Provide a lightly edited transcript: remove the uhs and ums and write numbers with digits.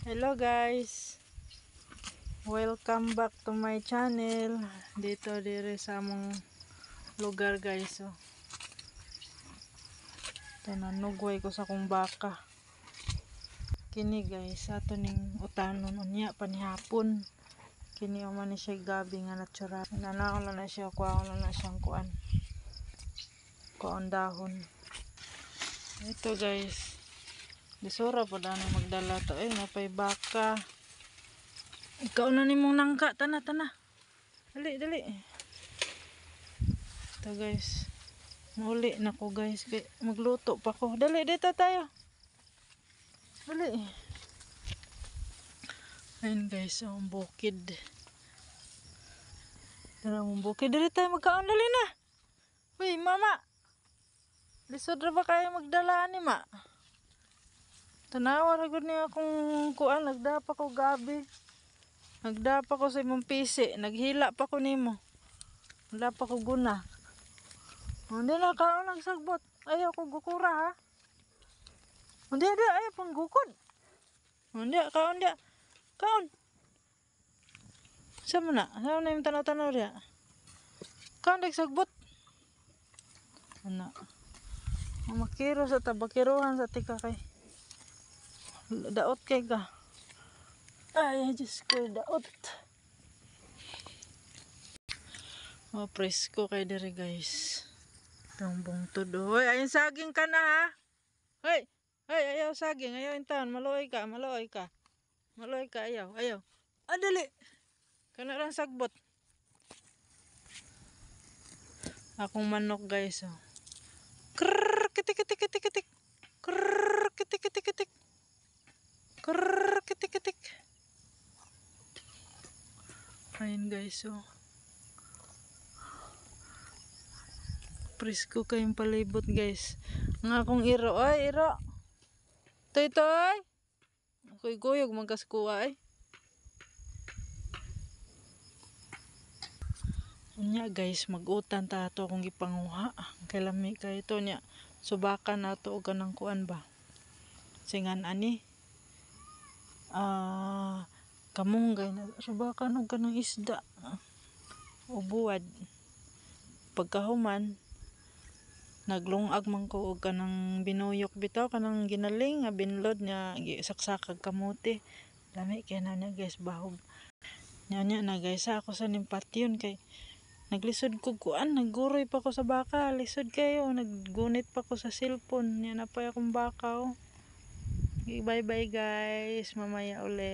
Hello guys. Welcome back to my channel. Dito dire sa among lugar, guys. So, tananugway ko sa akong baka. Kini guys, ato ning utanon unya panihapon. Kini man ni siya gabi nga natural. Nanako lang na siya, kuha ko lang na siyang kuan. Kuan dahon. Ito guys. Lisura pa na magdala to eh, napay baka. Ikaw na nimong nangka, tana tana. Dali, dali. Ito guys. Muli na ko guys, kay magluto pa ko. Dali dito tayo. Dali. Ayun guys, ang bukid. Tara mong bukid. Dali tayo magkaon, dali na. Uy, mama. Lisod ra ba kayo magdala ni ma? Tanawa ra gud niya akong kuan, nagdapa ko gabi. Nagdapa ko sa imong pisi, naghila pa ko nimo. Wala pa ko guna. Hindi na kaon nagsagbot. Ayaw ko gukura ha. Hindi, hindi, ayaw pang gukod. Hindi, kaon di. Kaon. Sa mo na? Sa mo na yung tanaw-tanaw diya? Kaon nagsagbot. Ano? Makiro sa tabakiruhan sa tika kay. Daot kay ka. Ay, Diyos ko, daot. Oh, presko kay diri guys. Itong bungtod. Hoy, ayun saging ka na ha. Hoy, hoy, ayaw saging, ayaw in taon. Maluoy ka, maluoy ka. Maluoy ka, ayaw, ayaw. Ah, dali. Kana lang sagbot. Akong manok guys, oh. Krrrr, kitik, kitik, kitik, kitik. Krrrr, kitik, kitik, kitik. Krrrr, kitik, kitik. Ayun guys, oh. Presko kayong palibot guys. Ang akong iro. Ay, iro. Toy, toy. Ako'y guyog magkaskuha ay. Unya guys, mag-utan ta ato akong gipanguha. Kay lami kay ito niya. Subakan nato og kanang kuan ba. Singan ani. Kamunggay na subakan og kanang isda. O buwad. Pagkahuman naglungag man ko og kanang binuyok bitaw, kanang ginaling nga binlod nga gisaksakag kamote. Lami kay na niya guys, bahog. Nya nya na guys, ako sa ning patyon kay naglisod ko kuan, nagguroy pa ko sa baka, lisod kayo, naggunit pa ko sa cellphone. Nya na pa akong baka oh. Bye bye guys, mamaya ulit.